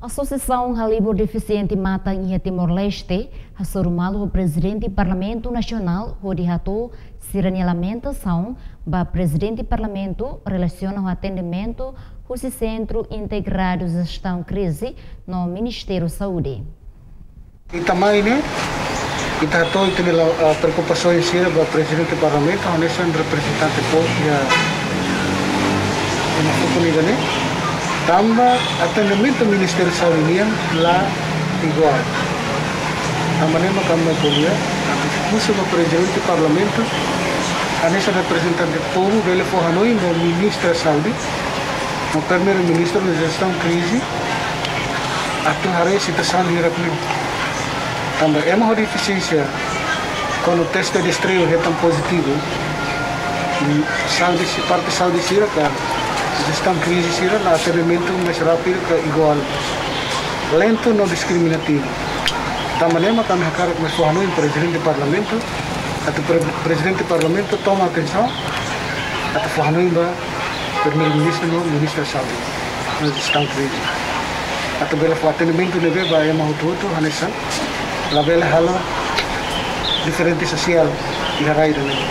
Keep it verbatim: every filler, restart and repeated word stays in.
Asosiasaun Halibur Defisiente Matan iha Timor-Leste hasoru malu ho Prezidente Parlamentu Nasionál hodi hato'o sira-nia lamentasaun ba Prezidente Parlamentu relasiona ho atendimentu husi Sentru Integradu Jestaun Krize no Ministériu Saúde. Ita mai ne'e, ita hato'o ita-nia la, ah, preokupasaun sira ba Prezidente Parlamentu, hanesan reprezentante povu iha, iha ema fukun ida-ne'e. Tanba atendimentu Ministériu Saúde nian la iguál. Tanba ne'e mak ami ko'alia, atu husu ba Prezidente Parlamentu, hanesan reprezentante povu bele fó hanoin ba Ministra Saúde, no Primeiru-Ministru iha jestaun krize, atu haree situasaun hirak ne'e. Tanba ema ho defisiénsia, kuandu teste de rastreiu hetan pozitivu, i saúde si-, parte saúde sira ka jestaun krize sira la atendimentu mais rápidu ka iguál, lentu no diskriminativu. Tanba ne'e mak ami hakarak mai fó hanoin Prezidente Parlamentu, atu pre-, Prezidente Parlamentu toma atensaun, atu fó hanoin ba Primeiru-Ministru no Ministra Saúde iha jestaun krize, atu bele fó atendimentu ne'ebé ba ema hotu-hotu hanesan, labele halo diferente sosiál iha rai ida-ne'e.